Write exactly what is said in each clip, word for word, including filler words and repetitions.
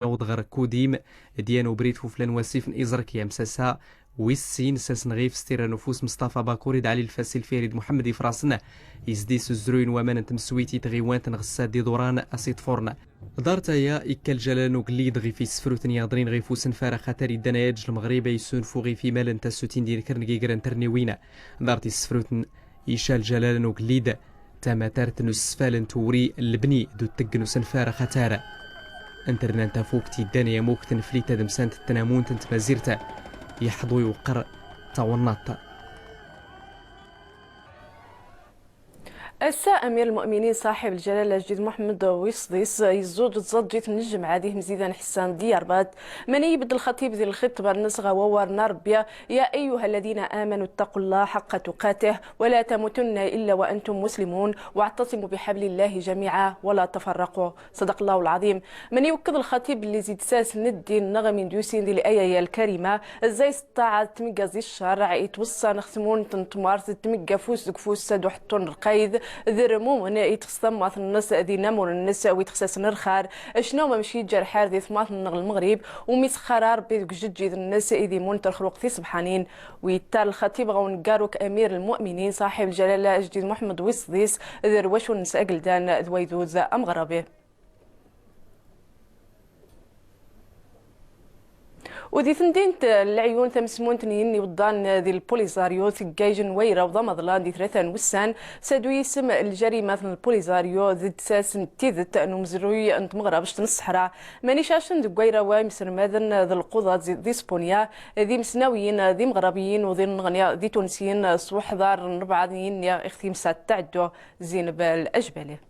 Nawweḍ ɣer Kudim, d yan ubrid f ufella n wasif n Iẓerki amsasa wis sin, s asenɣif s tira n ufus Meṣṭafa Bakuri d Ɛli Lfasi Lfirid Muḥemmed Ifrasen, izdi s uzruy n waman n tmeswit i tɣiwant n Ɣessad d iḍuran asiṭṭfuren. Ḍart aya ikka lǧalala n ugellid ɣif isefruten yaḍrin ɣif usenfar axatar iddan ay aǧ Lmeɣrib a yessunfu ɣif imal n tasutin di lkr n gigra n terniwin. Ḍart isefruten ica lǧalala n ugellid tamatart n usfal n tewri n lebni d utegg n usenfar axatar. Nternan tafukt iddan ay amuk tneflit tademsant n tnamunt n tmazirt, yeḥḍu iweqqer tawennaḍt. Ass-a, Amir Lmuminin ṣaḥib lǧalala Ajdid Muḥemmed wis Sḍis yezzuǧ d tẓaǧǧit n lǧemɛa di Tmezzidan Ḥessan di Yarbat, mani ibedd lxatib di lxitba-nnes ɣer wawar n Ṛebbi: يا أيها الذين آمنوا اتقوا الله حق تقاته ولا تموتن إلا وأنتم مسلمون واعتصموا بحبل الله جميعا ولا تفرقوا. Ṣadaq Llahu lɛaḍim. Mani iwekked lxatib belli zi dsas n ddin-nneɣ mi d-yusin di laya-ya lkarima, zzi-s ṭṭaɛa d tmegga zi ccerɛ, itweṣṣan ɣ tmunt n tmart d tmegga fus deg fus ad uḥeṭṭun lqayd d rmumen itxes tammat-nnes d inamur-nnes wi txesasen lxar, acnum amec iǧǧa lḥal di tmart-nneɣ Lmeɣrib, umi sxara Ṛebbi deg ujeǧǧid-nnes i d imunt lxluq tisebḥanin. Wi yettar lxatib ɣer uneggaru n Amir Lmuminin ṣaḥib lǧalala Ajdid Muḥemmed wis Sḍis d rwacu-nnes ageldan d waydud ameɣrabi. U di temdint n Leɛyun, tamesmunt n yiniwḍan di Lpolisario tegga ijenwayra d amaḍlan di tlata n wussan s adu yisem Ljarimat n Lpolisario d dsas n tidet n umezruy n tmeɣrabect n ṣṣeḥra. Mani cacen deg wayra-wa imselmaden d lquḍat di Spunya d imesnawiyen d imeɣrabiyen u d inneɣni d itunsiyen s uḥḍar n rebɛa n yinni ixef timsat tɛeddu. Zineb Lajbali.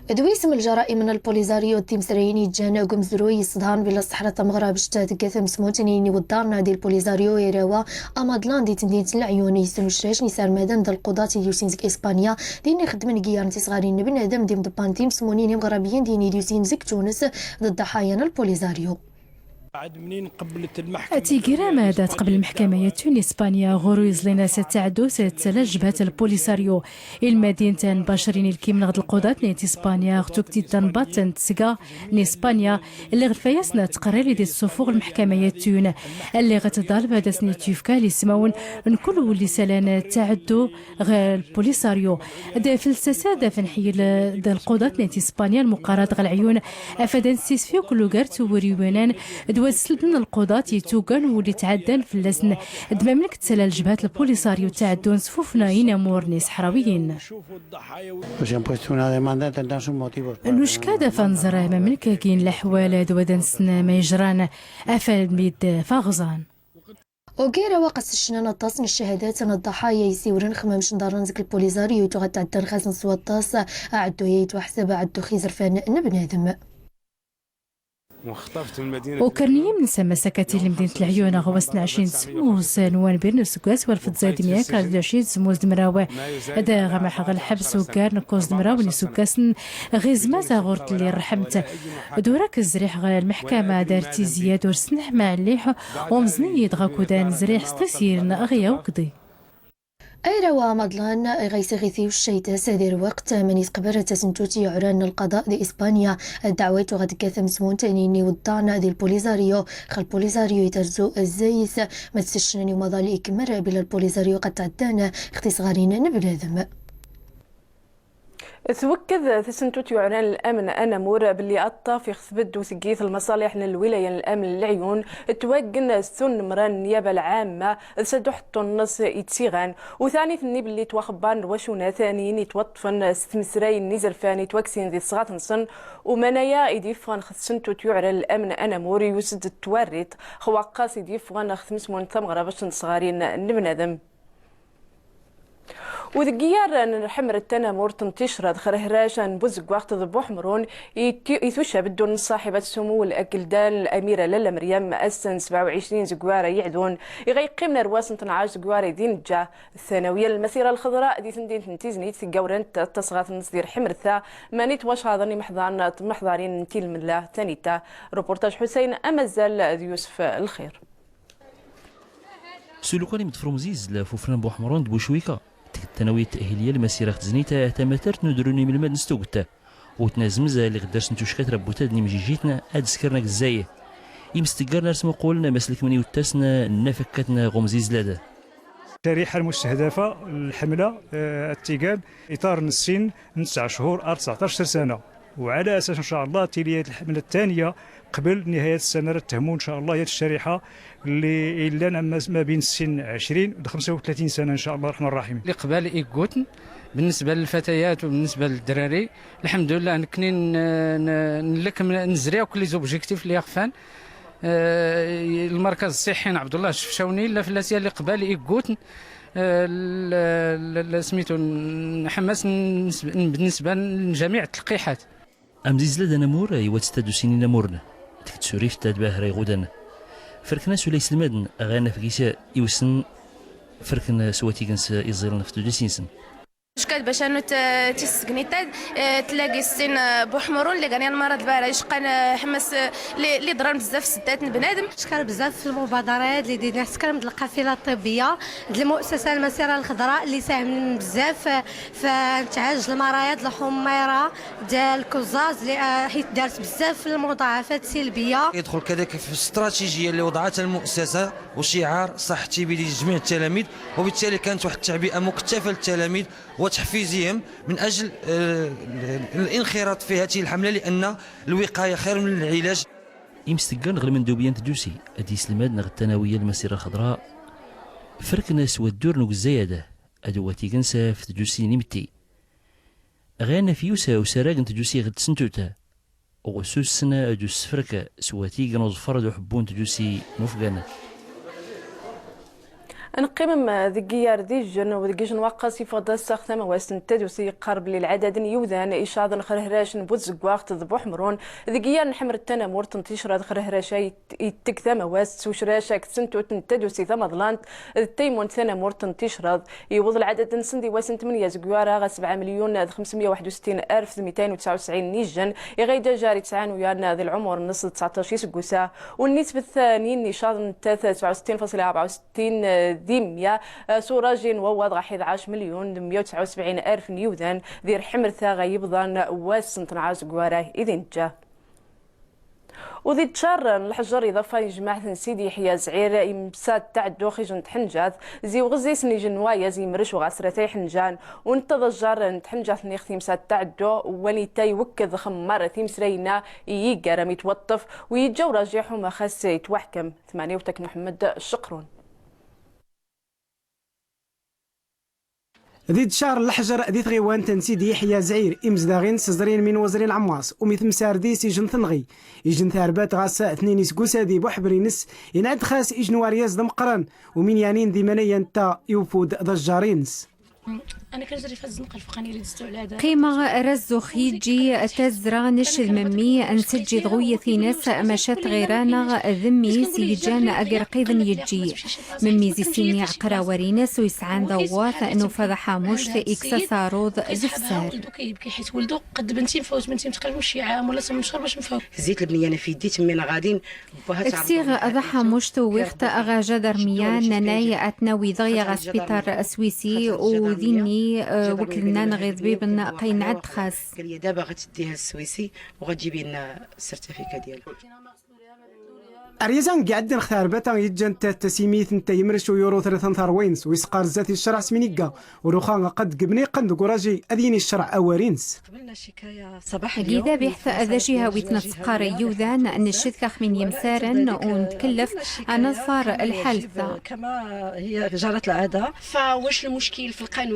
D wisem Lǧaraim n Lpolisario d timesrayin yeǧǧan deg umezruy yesseḍhan belli ṣṣeḥra tameɣrabect tegga tamesmunt n yiniwḍan di Lpolisario, ira-wa amaḍlan di temdint n Leɛyun, yesnucrac n isermaden d lquḍat i d-yusin seg Ispanya, din ixeddmen deg yiger n tisɣarin n bnadem d imḍebban timesmunin imeɣrabiyen din i d-yusin seg Tunes d ḍḍaḥaya n Lpolisario. Tigira ma da tqbel lmeḥkama yat Tunes Ispanya ɣur-u yeẓlin ass tɛeddu s tsala jbhat Lpolisario. Ilmad intan bacrin ilkim neɣ d lquḍat n Ispanya ɣ tukti tanbatt n tesga n Ispanya, lliɣ lfayas n tqerrir i d-tessufuɣ lmeḥkama yat Tunes. Lliɣ tḍalb ad asen-itufka lismawen n kull wulli salan tɛeddu ɣer Lpolisario. D felsasa d afenḥil d lquḍat n Ispanya lmuqarat ɣer Leɛyun, afad ad nessisfi akk lugar tuwuriwinan d wad slden lquḍat i tugan wulli tɛeddan fell-asen, d mamnek tsala ljebhat Lpolisario tɛeddun s fufna inamur n iseḥrawiyen. Nucka d afad nẓer mamnek agin leḥwal d wad nsen ma yejran, afad mi d-faɣẓan. Ugar awaq as-ccnan aṭas n ccahadat n ḍḍaḥaya yessiwren xmam cenḍaren deg Lpolisario, yettuɣ ad tɛeddan xasen s waṭas aɛeddu-ya yettwaḥsab aɛeddu x izerfan n bnadem. Ukren yimnsa masakati lmdint Leɛyun ɣ wass n ɛecrin d semmus n wanbir n useggas walef d tẓayed mya kraḍ d ɛecrin d semmus d mraw. Ad ɣamaḥ ɣ lḥebs ugar n kuẓ d mraw n isuggasen ɣ izmaz ɣur telli rrḥemt. Durak zriḥ ɣ lmeḥkama dar tizya dur sneḥ maɛliḥ. Umẓni-yi-d ɣakudan zriḥ s tisyirin ɣ yawkḍi. Ayra-wa amaḍlan ɣa yesɣiti uccayt-as di lweqt mani teqber tasentut yuɛran n lqaḍa di Ispanya. Ddeɛwayt uɣa tekka tamesmunt n yiniwḍan di Lpolisario, ɣa Lpolisario iterzu zzayt ma tsecnan i umaḍal ikemmer belli Lpolisario ɣa tɛeddan ɣ tisɣarin n bnadem. Twekked tasentut yuɛran lamn anamur belli aṭṭaf ixtbed uteggit lmaṣaliḥ n lwilaya n lamn n Leɛyun twaggen s tunmra n nnyaba lɛamma d saduḥ ṭṭunnes ittsiɣan. U tani tenni belli twaxebbar n rwacunat n yin itwaṭṭfen s tmesrayin n izerfan itwaksin di tesɣat-nsen. Umanaya i d-yeffɣen x tsentut yuɛran lamn anamur yused d twarrit x waqqas i d-yeffɣen x tmesmunt tameɣrabact n tesɣarin n bnadem. U deg yiyer n lḥemret tanamurt n ticraḍ xer hrac n Buzeggaɣt d Buḥemrun, itucab ddun n ṣṣaḥibat s umuwel ageldan Amira Lalla Meryem ass n sebɛa u ɛecrin zegwara yeɛdun, iɣa yeqqimen ar wass n tnac zegwara i d-ineǧǧa. Tanawiya n lmasira lxeḍra di temdint n Tiznit tegga awrant tasɣat-nnes di lḥemret-a, mani twacaḍen imeḥḍaren d tmeḥḍarin n tilmella tanita. Reportage Ḥusayn Amazzal d Yusef Lxir. S ulukan imeḍfer umziz f ufran Buḥemrun d Bucwika, tged tanawit Hilya lmasira ɣ tznit tamatart n udru n imelmaden s tuget. Wetn azemz, lliɣ dders n tucka trabbuta d nimjijitn ad skren agzay. Imsteggarn ar smuquln ma slkmn iwttasn n nafakkat n ɣ umzizlad. الشريحة المستهدفة للحملة، آه، التيجان إطار من السن من تسع شهور إلى تسعطاش سنة، وعلى أساس إن شاء الله تليات الحملة الثانية قبل نهاية السنة راه تهمو إن شاء الله هي الشريحة اللي إلا ما، ما بين السن عشرين ل خمسة وثلاثين سنة إن شاء الله الرحمن الرحيم. الإقبال إيكوتن بالنسبة للفتيات وبالنسبة للدراري، الحمد لله، نكني ن-، ن-، نلك م-، نزريو كل لي زوبجيكتيف اللي يخفان. آه، المركز الصحي عبد الله الشفشاوني لا فلاسيا الإقبال إيكوتن، آه، ل-، ل-، ل-، سميتو نحمس نس-، بالنسبة لجميع التلقيحات. Amzizlad anamur iwat s tadusin inamurn, tktsurift tadbahra iɣudan. Ferkn-as ula iselmadn, ɣer nafgis iwsn, ferkn s watign s iẓiln f tudis-nsn. Cekkat bac ad nut, eh, tis tsegnit-ad, eh, tlagi s sin, eh, Buḥemrun, li għan yan mara dbara, icqan, eh, ḥemmas, eh, li, li ḍran bzzaf s ddat n bnadem. Cekkat bzzaf f lmubadara-ad li d-idna, cekkat d lqafila ṭṭibbiya, d lmussasa Lmasira Lxeḍra, li sahmen bzzaf, eh, f ntɛaj lmaraya d lḥumayra, d lkuẓaẓ, li, eh, ḥit dart bzzaf f lmuḍaɛafat silbiya. يدخل كذلك في الاستراتيجية اللي وضعتها المؤسسة وشعار صحتي بيدي جميع التلاميذ، وبالتالي كانت واحد التعبئة مكثفة للتلاميذ وتحفيزهم من أجل، آه، الانخراط في هذه الحملة، لأن الوقاية خير من العلاج. Imsteggarn ɣ lmendubiyya n tdusi, d iselmadn ɣ tanawiya Lmasira Lxeḍra, ferkn s waddur n ugzay-ad, ad watign s f tdusi n imetti. Ɣer nafyus usarag n tdusi ɣ tsentut, ɣ usussn d usefrek s watig n uẓfar d uḥebbu n tdusi n ufgan. Ad neqqim deg yar d ijjen u deg ijjen waqqas ifeḍ ass ax tamawast n tadusi yeqqar belli lɛadad n yiwdan icaḍen xer hrac n Butzegwaɣt d Buḥemrun deg yar n ḥmer n tanamurt n Ticraḍ xer hrac ay t-, itteg tamawast s ucrac ag tsentut n tadusi tamaḍlant d taymunt tanamurt n Ticraḍ. Iwweḍ lɛadad-nsen di wass n tmenya zegwara ɣer sebɛa milyun d xemsmya u waḥed u settin alef d mitain u tesɛa u tesɛin n ijjen, iɣ ay d-ajar ittɛan uyan di lɛumur-nnes d tseɛṭac iseggusa, u nnisbet n yicaḍen nettat tesɛa u settin faṣila rebɛa u settin di mya, s uraji n wawwaḍ ɣer ḥdac milyun d mya u tesɛa u sebɛin alef n yiwdan di lḥemrta ɣer yibḍan wass n tnɛa zegwara i d-inǧa. U di ttcar n lḥeǧer iḍafa ijmaɛt n Sidi Yeḥya Zɛir imsa tɛeddu xij n tḥenjat, zi uɣezzi-s n ijenway-a zi imrec uɣasrat ay ḥenjan, u netta d ajar n tḥenjat n ixtimsa tɛeddu, wanita iwekked xemmar timesrayin-a i yigar am itwaṭṭef, u yeǧǧa urajiḥ u ma xas itwaḥkem. Tmani u tak Muḥemmed Ceqrun. Di ttcar n lḥeǧer di tɣiwant n Sidi Yeḥya Zɛir, imezdaɣ-ines ẓrin min wezrin lɛemwas, u mi temsar dis ijen tenɣi, ijen tarbat ɣas tnin iseggusa di buḥber-ines, inɛed xas ijen waryaz d ameqqran, u min yanin di manaya netta iwfud d ajar-ines. Qimeɣ razux yijji tazra nec d memmi, nseǧǧid ɣ uyat-ines, maca tɣira-nneɣ d mmi-s yeǧǧan agerqid n yijji. Memmi zi sin iɛqer awar-ines u yesɛan d awwat, nufa d aḥamuct iksa s aruḍ d ufsar. Ksiɣ d aḥamuct, uwiɣ-t ɣer jadarmiya, nnan-ay ad t-nawi dɣi ɣer sbiṭar swisi, u dinni, eh, wekd nnan ɣ iḍbiben qay nɛed xas. قال لي دابا غتديها للسويسي وغتجيبي لنا السيرتيفيكا ديالها. Aryaz-a n iɛeddan ɣ tarbata yeǧǧan tat tasimit n tayemrec u yuru tlata n terwin-s, u yesqar zdat i ccreɛ s min igga, u ruxa qad gebni qand deg uraji ad yini ccreɛ awar-ines. Gida biḥt d aci hawit n tseqqar yiwdan, nced kax min yemsaren u ntkellef ad neḍfar lḥalt-a.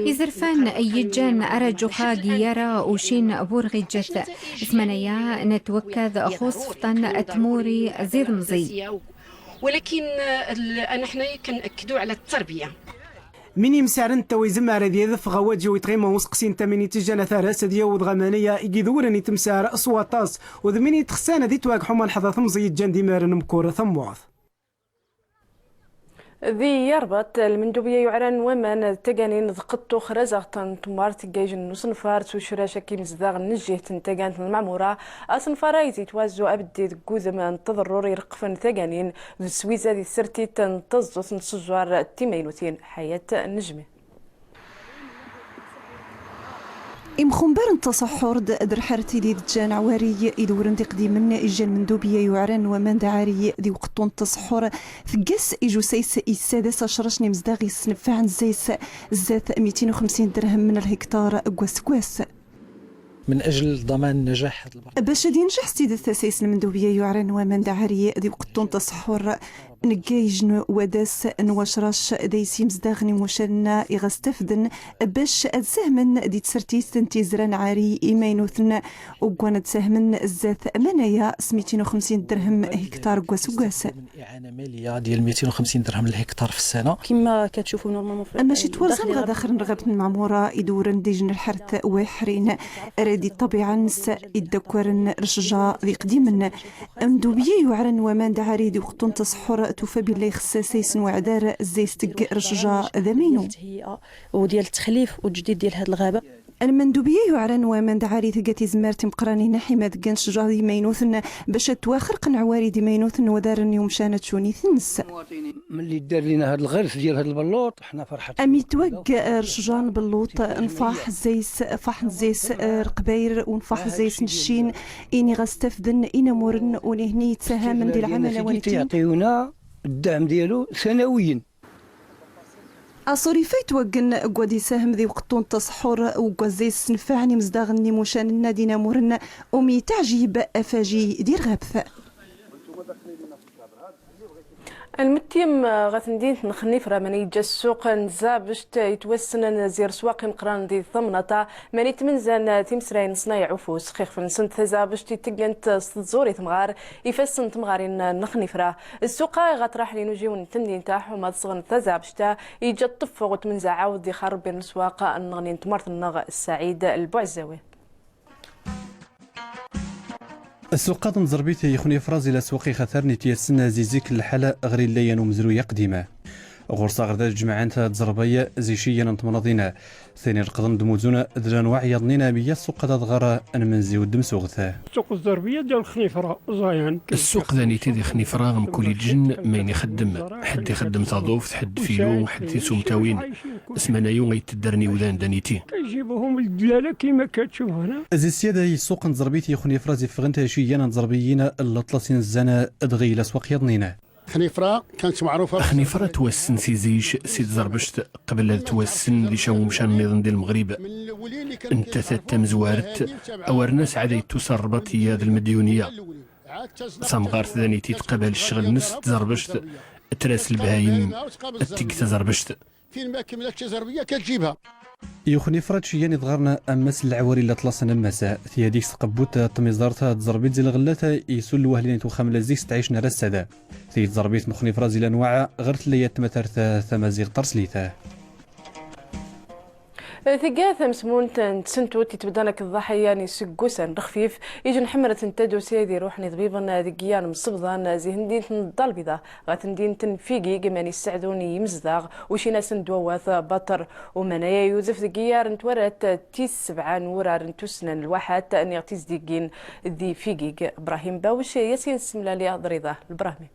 Izerfan yeǧǧan araǧuxa giyara ucin burɣiǧet. Smanaya netwekkad xus fṭan tmuri ziḍ mẓi. ولكن، آه، ال-، أنا حنايا كنأكدوا على التربية. Min imsaren netta u izemmar ad yadef ɣ waǧi u itɣima useqsi netta min itejjan atar-as ad yawweḍ ɣ amanaya i idewren i temsar s waṭas, u d min itxessan ad itwagḥu ma lḥeḍa temẓi yeǧǧan d imaren mkur tamuɣt. Di Yarbaṭ, lmendubiyya yuɛran n waman d taganin d qeṭṭu xrazaɣt n tmart n ijen n usenfar s ucrac ak imezdaɣ n ljiht n tagant n Lmeɛmura, asenfar-a izi itwazzu abeddi deg wudem n tḍerrur ireqqfen taganin d swiza di tsertit n teẓẓut n tseǧǧar timaynutin. Ḥayat Nejmi. Imxumbar n tṣuḥḥurt d rḥert i d-iǧǧan ɛwari idewren d iqdimen, ijjan mendub i yuɛran n waman d ɛari di uqeṭṭun n tṣuḥḥurt, teggas ijusayes issadas acrac n imezdaɣ yesnefɛen zzayes zdat mitin u xemsin dirhem n lhektar deg waseggas. من أجل ضمان نجاح هذا البرنامج. Bac ad yenjeḥ s tidet asayes n lmendubya yuɛran n waman d ɛari di uqeṭṭun n tṣuḥḥurt, negga ijnwadas n wacrac d ayes imezdaɣ n imucan-nna i ɣ-as-tafden bac ad sahmen di tsertit n tizra n ɛari imaynuten, ugwan ad sahmen zdat manaya s mitin u xemsin dirhem hektar deg waseggas. إعانة مالية ديال ميتين وخمسين درهم للهكتار في السنة. كما كتشوفوا normalement في Am acu twalzam ɣer daxel n rɣabt n lmeɛmura idewren d ijnelḥert wa iḥrin, ara di ṭṭabiɛa-nnes iddakkaren lecja d iqdimen. Amendubya yuɛran n waman d ɛari di uqeṭṭun n tṣuḥḥurt tufa billi ixess asayes n uɛdar zzayes deg lecja d amaynu. وديال التخليف والتجديد ديال هاد الغابة. Lmendubya yuɛran n waman d ɛari tga tizmert i imeqqranen ḥima deg lecja d imaynuten bac ad twaxerqen ɛwari d imaynuten n wadar n yumcan ad tcun i tens. ملي دار لينا هاد الغرس ديال هاد البلوط، حنا فرحت. Am itweg lecja n belluṭ, nfaḥ zzayes, faḥ zzayes, eh, rqbayr, u nfaḥ zzayes n ccin, ini ɣ-as-tafden inamuren, u nihni yettahamen di lɛamala wa nitin. يعطيونا الدعم ديالو سنويا. Aṣurif-a yettwaggen deg wad isahem di uqeṭṭun n tṣuḥḥurt, deg wad yesnefɛen imezdaɣen n imucan-nna d inamuren, umi teɛjib afaji di rɣabt. Lmettim ɣer temdint n Xnifra, mani yeǧǧa ssuq n Zabect yettwassnen zi leswaq imeqqranen di temnaḍt-a, mani ttmenza-n timesrayin n ṣnayeɛ ufus, xixef-nsent tazaɣbect i ttgent s tẓuri temɣar ifassen n temɣarin n Xnifra. Ssuq-a iɣaṭ raḥel inujiwen n temdint-a ḥuma ad ṣṣɣen tazaɣbect-a, yeǧǧa ṭṭeffeɣ u tmenza ɛawed ixareb leswaq nneɣni n tmurt-nneɣ. Saɛid Lbuɛzawi. Ssuq-a n tẓerbit i Xnifra zi leswaq ixatar n ityassen zi zik n lḥal ɣer ilaya n umezruy aqdim. Ɣur-s aɣerdaj jemɛen-t tẓerbiy zi ciyyan n temnaḍin, tin ileqḍen d muzun d lanwaɛ yaḍnin am iya ssuq-a d adɣar n menzi u d temsuɣt. Ssuq n tẓerbiy d Xnifra ẓayan. Ssuq d aniti di Xnifra mkul iǧen mayn ixeddem. Ḥedd ixeddem taḍuft, ḥedd filu, ḥedd tisumtawin. Smanayu ay ttddren iwdan d aniti. يجيبهم الدلالة كيما كتشوف هنا. Zi ssyada i ssuq n tẓerbit i Xnifra zi ffɣen ciyyan n tẓerbiyin n laṭlas inzan d ɣi leswaq yaḍnin. Xnifra كانت معروفة. Xnifra twassen si zik si tẓerbect qbel ad twassen di ca wumcan nniḍen di Lmeɣrib. Nettat d tamezwart, awarnas ɛad ay ttusa rrbaṭ i yad lmedyuniya. Tamɣart d aniti tqabal ccɣel-nnes tẓerbect, tras lbhayem, ad teg taẓerbect. فين ما كملتش ضربية كتجيبها. I Xnifra ciyyan iḍɣarn ammas n leɛwari n laṭlas n ammas. Tiyad-ik s tqebbut tmiẓart d tẓerbit zi lɣellat isul lwahlin i twexxam la zik s tɛic n rassad. Tiyad tẓerbit n Xnifra zi lanwaɛ ɣer tlayat tmatart tamaziɣt tarslit. Tga tamesmunt n tsentut itbeddan akked ḍaḥaya n iseggusan lexfif, ijen ḥemmret n tadusi di ruḥ n iḍbiben deg iyyar n msebḍan zi temdint n Ddar Lbiḍa ɣer temdint n Figig, mani ssaɛdun i yimezdaɣ u cin-asen-d wawat baṭer. Umanaya yudef deg iyyar n twarrat tis sebɛa n wurar n tussna n lwaḥat niɣ tizdigin di Figig. Brahim Bawec, Yasin Semlali d Riḍa Lbrahmi.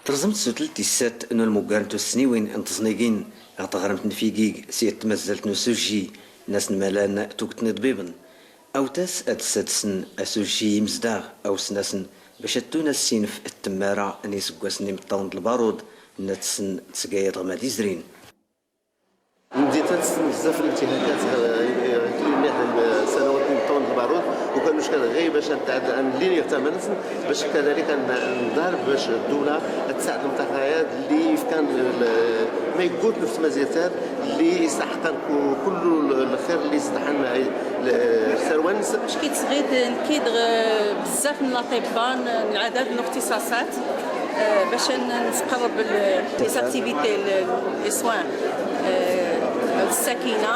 Terẓem tsutelt tis sat n ulmuggar n tussniwin n tẓnigin ɣer teɣremt n Figig s yat tmazzalt n usujji n asenmala n tuget n iḍbiben. Awtas ad ssadsen asujji imezdaɣ, awsen-asen bac ad ttun assinf d temmara n yiseggasen imeṭṭawen d lbarud n ad tsen tsgayad ɣ ma d izrin. Lmedina tessen bzaf n الانتهاكات, eh, eh, mliḥ, eh, سنوات n imeṭṭawen n lbarud, u kan uckan ɣir bac ad nlin iɣ tama-nsen, bac kadalik ad nḍarb bac ddula ad tsaɛed lmenṭaqa-ad lli ifkan, eh, ma yeggutn f tmazirt-ad lli istaḥqan ku-, kullu l-, lxir lli istaḥqan, eh, l-, eh, tarwa-nsen. Amek i tesɣid nekki dɣ bzaf n laṭibba n, n lɛadat n lixtiṣaṣat, eh, bac ad n-, nesqerreb l-, les activités, l-, les soins, eh, d ssakina.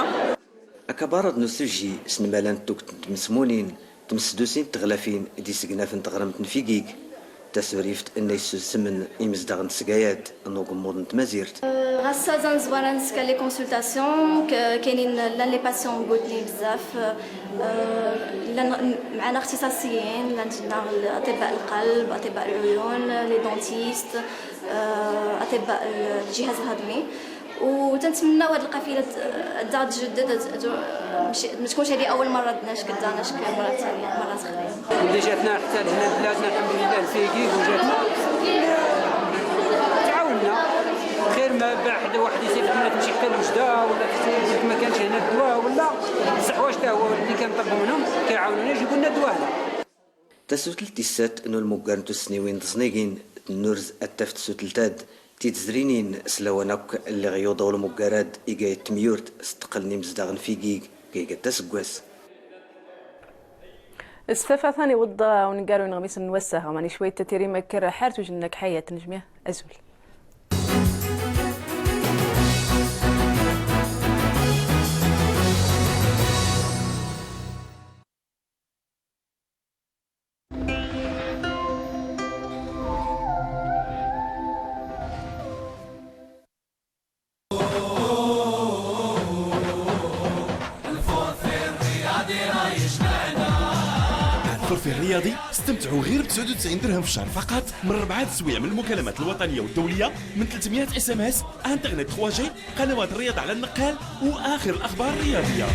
Akabarad n usujji s nmala n tuget n tmesmunin, tmesdusin d teɣlafin d isegnaf n teɣremt n Figig, tasurift n ay ssusmen imezdaɣ n tsgayat n ugemmuḍ n tmazirt. Ɣas azal nezwar ad nesker les consultations, k-, kaynin llan les patients mgutnin bzaf, eh, llan mɛana ixtiṣaṣiyin, llan dinna أطباء القلب, أطباء العيون, les dentistes, eh, أطباء الجهاز الهضمي. وتنتمناو هاد القافله ت-، تزاد تجدد، ت-، ت-، ماشي، ما تكونش هذه اول مره نشك، نشك مرات ثانيه، مرات اخرين. اللي جاتنا حتى لهنا بلادنا الحمد لله الفيكيك وجاتنا تعاوننا. خير ما باه حدا واحد يصيفط لنا تمشي حتى لوجده ولا تسير ما كانش هنا الدواء ولا، بصح واش تا هو اللي كنطلبوا منهم كيعاونونا يجيبوا لنا الدواء هنا. Tasutelt tis sat n ulmuggar n tussniwin d tẓnigin n Nurz ad taf tsutelt-ad tidzrinin s lawan akk n leɣyuḍ a ulmuggar-ad iga-yat tmyurt s teqqel n imezdaɣ n Figig g aygat aseggas. S tafat-a niweḍ uneggaru ineɣmisen n wass-a, mani cwayt tatiri ma kker ḥar tujnna k ḥayat n jmiɛ azul. الفورفي الرياضي، استمتعوا غير ب تسعود وتسعين درهم في الشهر فقط من ربعة اسابيع من المكالمات الوطنية والدولية، من ثلاثمية اس ام اس، انترنت ثري جي، قنوات الرياضة على النقال، واخر الاخبار الرياضية.